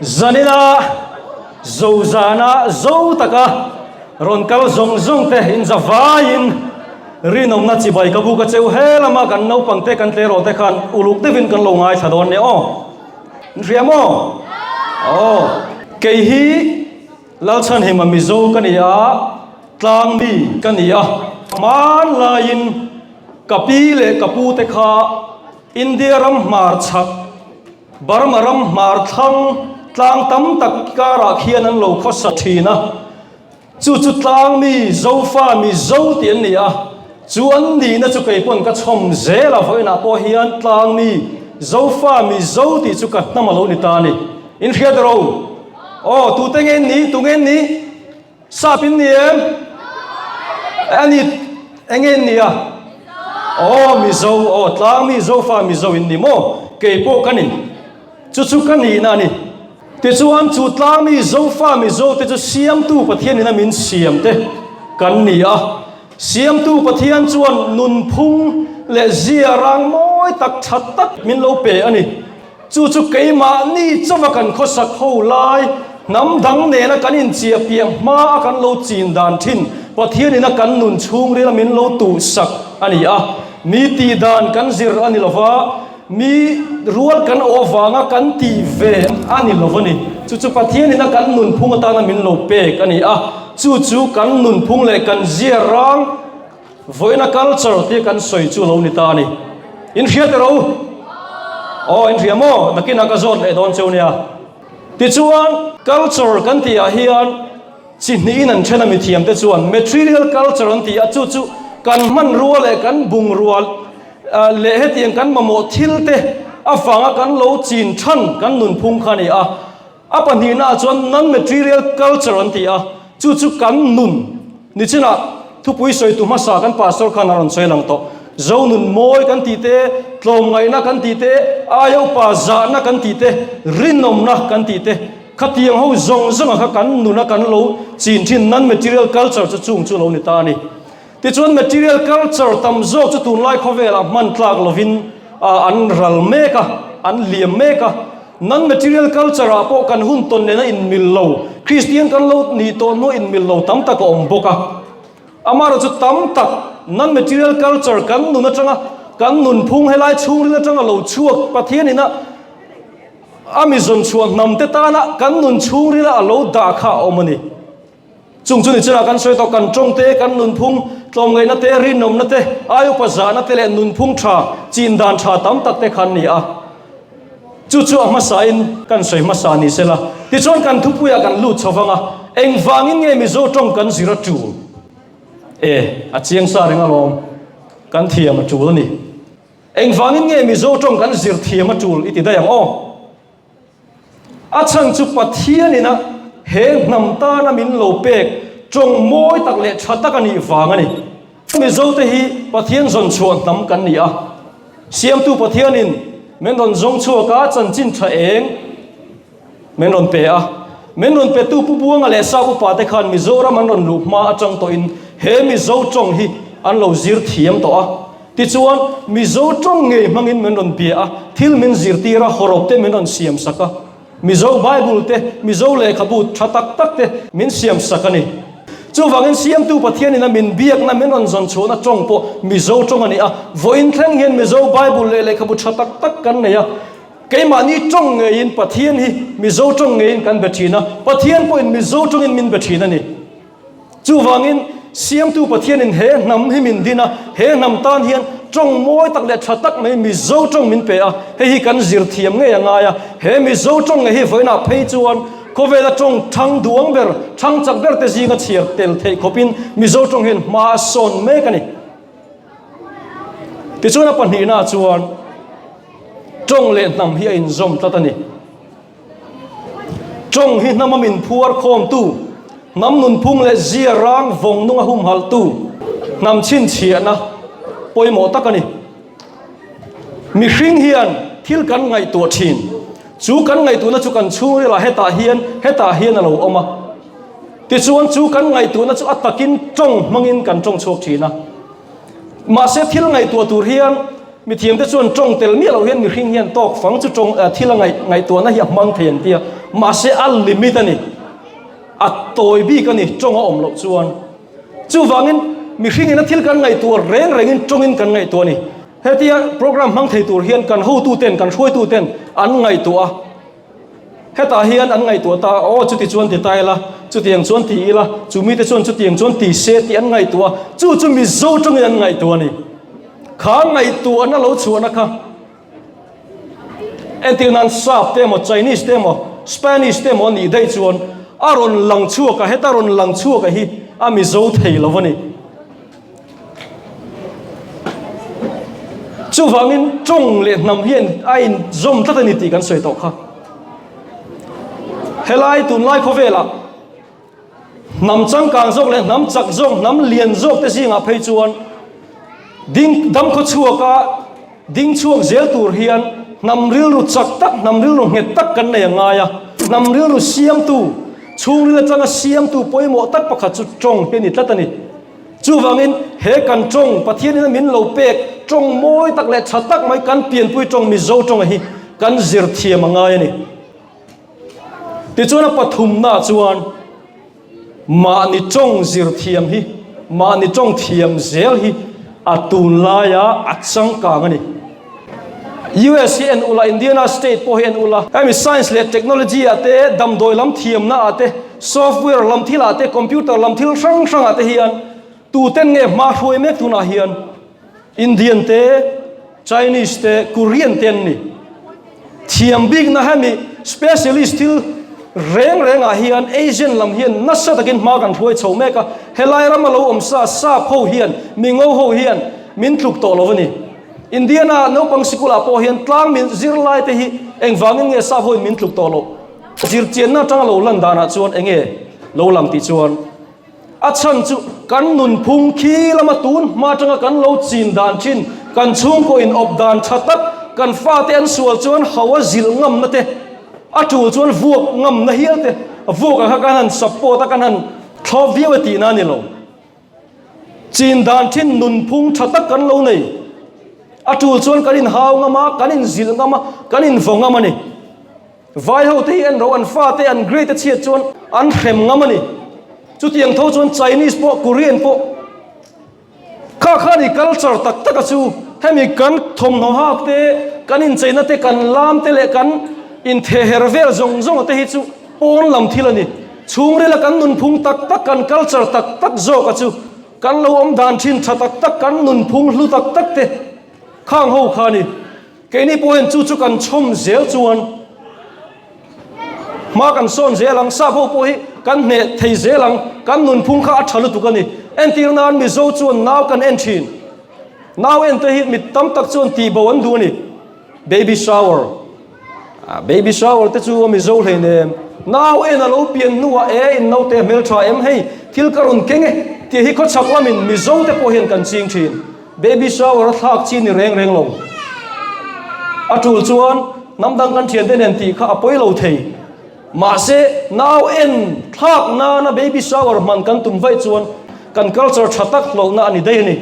Zanina zo zana zo taka rawn kal zawng zawng te in za vaiin rinawmna chibai ka buk a cheu he lama kan naupang te kan tleirawl te khan uluk deuhin kan lo ngaithla dawn nia aw. In hria maw? Aw. Kei hi Lalchhanhima Mizo ka ni a, tlang mi ka ni a. Hmanlaiin ka pi leh ka pu te kha India ram hmar chhak, Burma ram hmar thlang tlang tam tak karah khian an lo khawsa thin a. Chu chu tlang mi, Zofa mi, Zo tih an ni a. Chu an nihna chu kei pawn ka chhawm zel a, vawiinah pawh hian tlang mi, Zofa mi, Zo tih chu ka hnam a lo ni ta a ni. In hriat ro? Aw, tute nge in nih? Tunge in nih? Sap in ni em? A ni, enge in ni a? Aw, Mizo, aw, tlang mi, Zofa Mizo in ni maw? Kei pawh ka ni. Chu chu ka nihna a ni. Tichuan, chu tlang mi, Zofa Mizo te chu Siamtu Pathianin a min siam te kan ni a. Siamtu Pathian chuan nunphung leh zia rang mawi tak tha tak min lo pe a ni. Chu chu keimahni chauha kan khawsak ho lai, hnam dang nena kan inchiah piah hma a kan lo chin dan thin Pathianin a kan nun chhungril a min lo tuhsak a ni a. Mi tih dan kan zir a ni lova, mi rual kan awh avanga kan tih ve a ni lo a ni. Chu chu Pathianin a kan nunphung atana min lo pek a ni a. Chu chu kan nunphung leh kan zia rang Vawiina culture tia kan sawi chu lo ni ta a ni. In hria teh ro? Aw, in hria maw? Nakinah ka zawt leh dawn cheu nia. Tichuan, culture kan tihah hian chi hnihin an then a mithiamte chuan material culture an ti a, chu chu kan hmanrua leh kan bungrua leh hetiang kan mamawh thil te avanga kan lo chin than kan nunphung kha a ni a. A pahnihnaah chuan non-material culture an ti a, chu chu kan nun ni chinah thupui sawitu hmasa kan pastor khan a rawn sawi lang tawh. Zo nun mawi kan tih te, tlawmngaihna kan tih te, aia upa zahna kan tih te, rinawmna kan tih te, khatiang ho zawng zawnga kha kan nuna kan lo chin thin non-material culture chu chung chu lo ni ta a ni. Tichuan material culture tam zawk chu tunlai khawvelah hman tlak lovin an ral mek a, an liam mek a. Non-material culture ah pawh kan hun tawn nena inmil lo, Kristian kan lo nih tawh hnuah inmil lo tam tak a awm bawk a. Amaherawh chu tam tak non-material culture kan nun atanga kan nunphung helai chhungril atanga lo chhuak Pathian ina a mi zawn chhuah hnam te tana kan nun chhungrila a lo dah kha a awm a ni. Chung chu ni chinah kan sawi tawh, kan tawng te, kan nunphung, tlawmngaihna te, rinawmna te, aiupa zahna te leh nunphung tha, chin dan tha tam tak te khan ni a. Chu chu a hmasain kan sawi hmasa ni sela. Tichuan kan thupuiah kan lut chho vang a, engvangin nge Mizo tawng kan zir a tul? E, a chiang sa reng alawm, kan thiam a tul a ni. Engvangin nge Mizo tawng kan zir thiam a tul i ti daih ang aw? A chhan chu Pathianin a he hnam tana min lo pek tawng mawi tak leh tha tak a nih vang a ni. Mizote hi Pathian zawn chhuah hnam kan ni a, Siamtu Pathianin min rawn zawng chhuak a, chanchin tha eng min rawn pe a. Min rawn petu Pu Buanga leh Sap upa te khan Mizoram an rawn luh hma atang tawhin he Mizo tawng hi an lo zir thiam tawh a. Tichuan, Mizo tawng ngei hmangin min rawn bia a, thil min zirtir a, hawrawp te min rawn siam sak a. Mizo Bible te, Mizo lehkhabu tha tak tak te min siam sak a ni. Chuvangin Siamtu Pathianin a min biakna, min rawn zawn chhuahna tawng pawh Mizo tawng a ni a. Vawiin thleng hian Mizo Bible leh lehkhabu tha tak tak kan nei a. Keimahni tawng ngeiin Pathian hi Mizo tawng ngeiin kan be thin a, Pathian pawhin Mizo tawngin min be thin a ni. Chuvangin, Siamtu Pathianin he hnam hi min din a, he hnam tan hian tawng mawi tak leh tha tak mai Mizo tawng min pe a, hei hi kan zir thiam ngei a ngai a, he Mizo tawng ngei hi vawiinah phei chuan khawvela tawng thang duang ber, thang chak ber te zinga chhiar tel theih khawpin Mizo tawng hian hma a sawn mek a ni. Tichuan a pahnihnaah chuan tawng leh hnam hi a inzawm tlat a ni. Tawng hi hnama min phuar khawmtu, hnam nunphung leh zia rang vawng nunga humhalhtu, hnam chhinchhiahna pawimawh tak a ni. Mihring hian thil kan ngaihtuah thin. Chu kan ngaihtuahna chu kan chhungrilah hetah hian hetah hian a lo awm a. Tichuan chu kan ngaihtuahna chu a takin tawng hmangin kan tawng chhuak thin a. Mahse thil ngaihtuah tur hian. Mithiamte chuan tawng tel miah loh hian mihring hian tawk fang chu tawng thil a ngaih ngaihtuahna hi a hmang thei an ti a, mahse a limit a ni, a tawi bik a ni tawng a awm loh chuan. Chuvangin mihringin a thil kan ngaihtuah reng rengin tawngin kan ngaihtuah a ni. Hetia program hmang thei tur hian kan hotuten, kan hruaituten an ngaihtuah a. Hetah hian an ngaihtuah ta, aw chuti chuan ti ta ila, chutiang chuan ti ila, chu mite chuan chutiang chuan ti se tih an ngaihtuah a, chu chu Mizo tawngin an ngaihtuah a ni. Kha ngaihtuahna lo chhuahna kha entir nan Sap te emaw, Chinese te emaw, Spanish te emaw a nih daih chuan a rawn lang chhuak a, heta rawn lang chhuak a hi a Mizo thei lo a ni. Chuvangin tawng leh hnam hian a inzawm tlat a ni tih kan sawi tawh kha. Helai tunlai khawvelah hnam changkang zawk leh hnam chak zawk, hnam lian zawk te zingah phei chuan ding dam khaw chhuaka ding chhuak zel tur hian hnam rilru chak tak, hnam rilru nghet tak kan nei a ngai a. Hnam rilru siamtu, chhungril atanga siamtu pawimawh tak pakhat chu tawng hi a ni tlat a ni. Chuvangin he kan tawng Pathianin a min lo pek tawng mawi tak leh tha tak mai kan pianpui tawng Mizo tawnga hi kan zir thiam a ngai a ni. Tichuan a pathumna chuan mahni tawng zir thiam hi, mahni tawng thiam zel hi a tunlaia a changkang a ni. US hi en ula, Indiana state pawh hi en ula, hemi science leh technology ah te, damdawi lam thiamna ah te, software lam thil ah te, computer lam thil hrang hrang ah te hian tuten nge hma hruai mek tunah hian Indian te, Chinese te, Korean te an ni. Thiam bikna hemi specialist thil reng reng ah hian Asian lam hian nasa takin hma kan hruai chho mek a, helai rama lo awm sa sap ho hian, mingo ho hian min tluk tawh lo a ni. Indiana naupang sikulah pawh hian tlang min zirlai te hi engvangin nge sap hoin min tluk tawh loh? Zirchianna atanga lo lan danah chuan enge lo lang tih chuan a chhan chu kan nunphung khi lama tun hma atanga kan lo chin dan thin, kan chhungkaw in awp dan tha tak, kan fate an sual chuan hau a zilh ngamna te, a tul chuan vuak ngamna hial te, vuak ang kha kan han support a kan han thlawp viau e tihna a ni lo. Chin dan thin nunphung tha tak kan lo nei. A tul chuan kan inhau ngam a, kan inzilh ngam a, kan invaw ngam a ni. Vai ho te hi en ro an fate an grade a chhiat chuan an hrem ngam a ni. Chutiang tho chuan Chinese pawh Korean pawh kha kha ni culture tak tak a chu hemi kan thawmhnaw hak te, kan incheina te, kan lam te leh kan intheher vel zawng zawng a te hi chu Pawn lam thil a ni. Chhungrila kan nunphung tak tak, kan culture tak tak zawka chu kan lo awm dan thin tha tak tak, kan nunphung hlu tak tak te khang ho kha a ni. Keini pawh hian chu chu kan chhawm zel chuan hma kan sawn zel ang, sap ho pawh hi kan hneh thei zel ang, kan nunphung kha a tha lutuk a ni. Entir nan Mizo chuan nau kan en thin. Nau en te hi mi tam tak chuan tihbo an duh a ni. Baby shower. Baby shower te chu a Mizo hleinem. Nau en a lo pian hnuah e in naute hmeltha em hei thil ka rawn keng e tih hi khawchhak lamin Mizo te pawh hian kan ching thin. Baby shower a thlak chi ni reng reng lo. A tul chuan hnam dang kan thiante nen tih kha a pawi lo thei. Mahse nau en thlak nana baby shower hman kan tum vaih chuan kan culture tha tak hlawhna a ni daih a ni.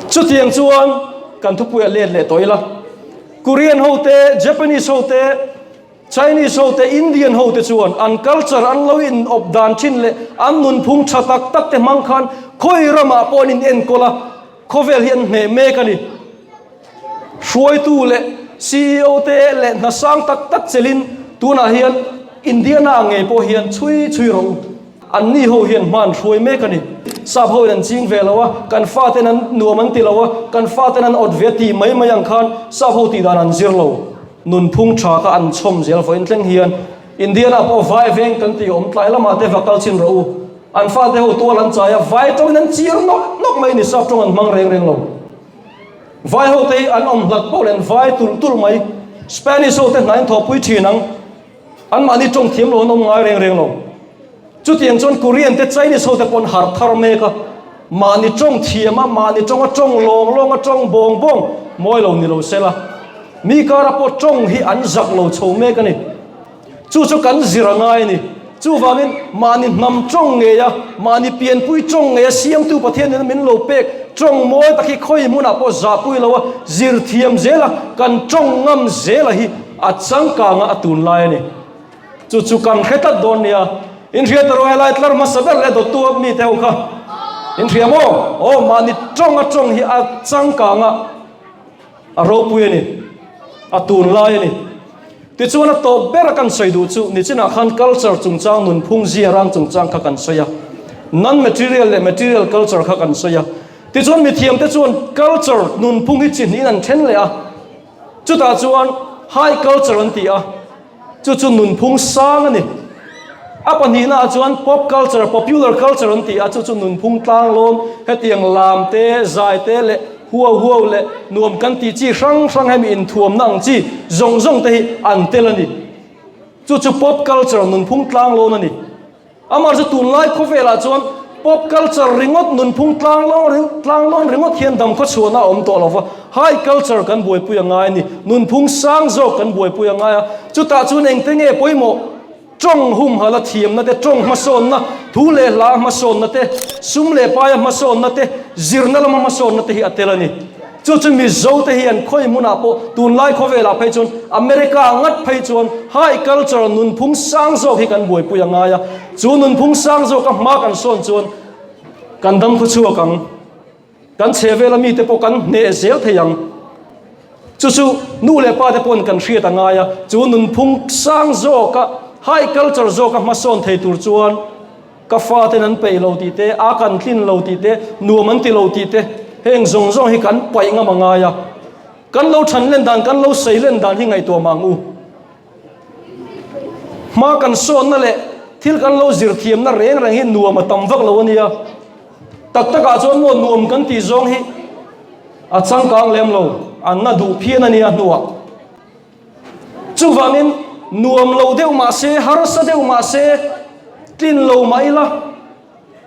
Chutiang chuan kan thupuiah let leh tawh ila, Korean ho te, Japanese ho te, Chinese ho te, Indian ho te chuan an culture an lo in awp dan thin leh an nunphung tha tak tak te hmang khan khawi ramah pawh an in enkawl a, khawvel hi an hneh mek a ni. Hruaitu leh ceo te leh hna sang tak tak chelin tunah hian Indiana ngei pawh hian chhui chhui rawh u. Anni ho hian hma an hruai mek a ni. Sap ho in an ching ve lo a, kan faten an nuam an ti lo a, kan faten an awt ve a tih mai mai ang khan sap ho tih dan an zir lo. Nunphung tha kha an chhawm zel vawiin thleng hian Indiana pawh vai veng kan tih awm tlai lamah te va kal chhin rawh u. An fate ho tual an chai a, vai tawngin an chir nawk nawk mai a ni, sap tawng an hmang reng reng lo. Vai ho te hi an awm hlat pawh leh an vai tulh tulh mai. Spanish ho te hna in thawhpui thin ang. Anmahni tawng thiam lo an awm ngai reng reng lo. Chutiang chuan Korean te Chinese ho te pawh an harh thar mek a. Mahni tawng thiam a, mahni tawnga tawng lawng lawng a tawng bawng bawng mawi lo ni lo sela. Mi kara pawh tawng hi an zak lo chho mek a ni. Chu chu kan zir a ngai a ni. Chuvangin mahni hnam tawng ngeia, mahni pianpui tawng ngeia siamtu Pathianin min lo pek. Tawng mawi tak hi khawi hmunah pawh zahpui lo a, zir thiam zel a, kan tawng ngam zel a hi a changkang a a tunlai a ni. Chu chu kan hre tlat dawn nia. In hria ta rawh helai tlar hmasa ber leh dawttu a mite ho kha. In hria maw? Aw mahni tawng a tawng hi a changkang a, a ropui a ni. A tunlai a ni. Tichuan a tawp ber a kan sawi duh chu nichinah khan culture chungchang nunphung zia rang chungchang kha kan sawi a. Non-material leh material culture kha kan sawi a. Tichuan mithiamte chuan culture nunphung hi chi hnihin an then leh a. Chutah chuan high culture an ti a, chu chu nunphung sang a ni. A pahnihnaah chuan pop culture, popular culture an ti a, chu chu nunphung tlanglawn, hetiang lam te, zai te leh huau huau leh nuam kan tih chi hrang hrang hemi inthuamna ang chi zawng zawng te hi an tel a ni. Chu chu pop culture, nunphung tlanglawn a ni. Amah chu tunlai khawvelah chuan pop culture ringawt, nunphung tlanglawn tlanglawn ringawt hian dam khawchhuahna a awm tawh lo va, high culture kan buaipui a ngai a ni, nunphung sang zawk kan buaipui a ngai a, chutah chuan engte nge pawimawh? Tawng humhalh a thiamna te, tawng hmasawnna, thu leh hla hmasawnna te, sum leh paia hmasawnna te, zirna lama hmasawnna te hi a tel a ni. Chu chu Mizo te hian khawi hmunah pawh tunlai khawvelah phei chuan America ngat phei chuan high culture nunphung sang zawk hi kan buaipui a ngai a, chu nunphung sang zawka hma kan sawn chuan kan dam khaw chhuak ang, kan chhehvela mite pawh kan hneh zel thei ang. Chu chu nu leh pa te pawhin kan hriat a ngai a, chu nunphung sang zawka high culture zawka hmasawn thei tur chuan Ka faten an peih lo tih te, a kan tlin lo tih te, nuam an ti lo tih te, heng zawng zawng hi kan paih ngam a ngai a. Kan lo than len dan, kan lo sei len dan hi ngaihtuah mah ang u. Hma kan sawnna leh thil kan lo zir thiamna reng reng hi nuam a tam vak lo a nia. Tak takah chuan maw nuam kan tih zawng hi a changkang lem lo, an na duh phian a nia hnuah. Chuvangin nuam lo deuh mah se, harsa deuh mah se, tlin lo mah ila,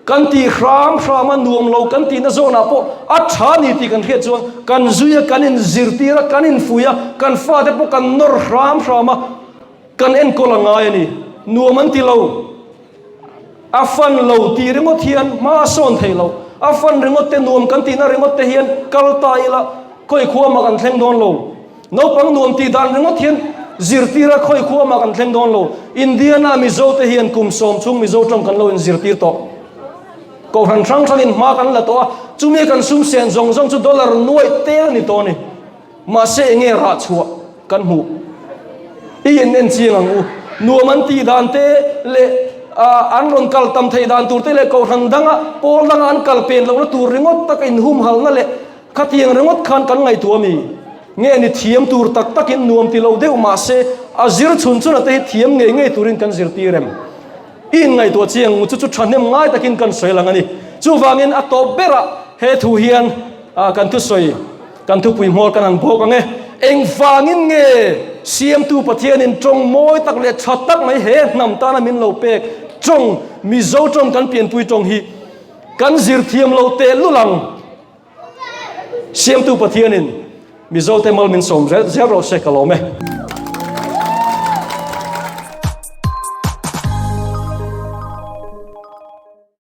kan tih hram hram a, nuam lo kan tihna zawnah pawh a tha ni tih kan hriat chuan kan zui a, kan inzirtir a, kan infuih a, kan fate pawh kan nawr hram hram a, kan enkawl a ngai a ni. Nuam an ti lo. A fan lo tih ringawt hian hma a sawn thei lo. A fan ringawt te nuam kan tihna ringawt te hian kal ta ila khawi khua mah kan thleng dawn lo. Naupang nuam tih dan ringawt hian zirtir a khawi khua mah kan thleng dawn lo. Indiana Mizo te hian kum sawm chhung Mizo tawng kan lo inzirtir tawh. Kohhran hrang hrangin hma kan la tawh a, chumi kan sum sen zawng zawng chu dollar nuaih tel a ni tawh a ni. Mahse enge rah chhuah kan hmuh? I en en chiang ang u. Nuam an tih dan te leh an rawn kal tam theih dan tur te leh kohhran danga pawl danga an kal pen lohna tur ringawt taka inhumhalna leh khatiang ringawt khan kan ngaihtuah a mi? Nge ni thiam tur tak takin nuam ti lo deuh mahse a zir chhun chhun a te hi thiam ngei ngei turin kan zirtir em? I inngaihtuah chiang ang u. Chu chu thahnem ngai takin kan sawi lang a ni. Chuvangin a tawp berah he thu hian kan thusawi Kan thupui hmawr kan han bawk ang e. Engvangin nge Siamtu Pathianin tawng mawi tak leh tha tak mai he hnam tana min lo pek tawng, Mizo tawng kan pianpui tawng hi kan zir thiam lo tehlul ang. Siamtu Pathianin Mizote mal min sawm zel rawh se ka lawm e.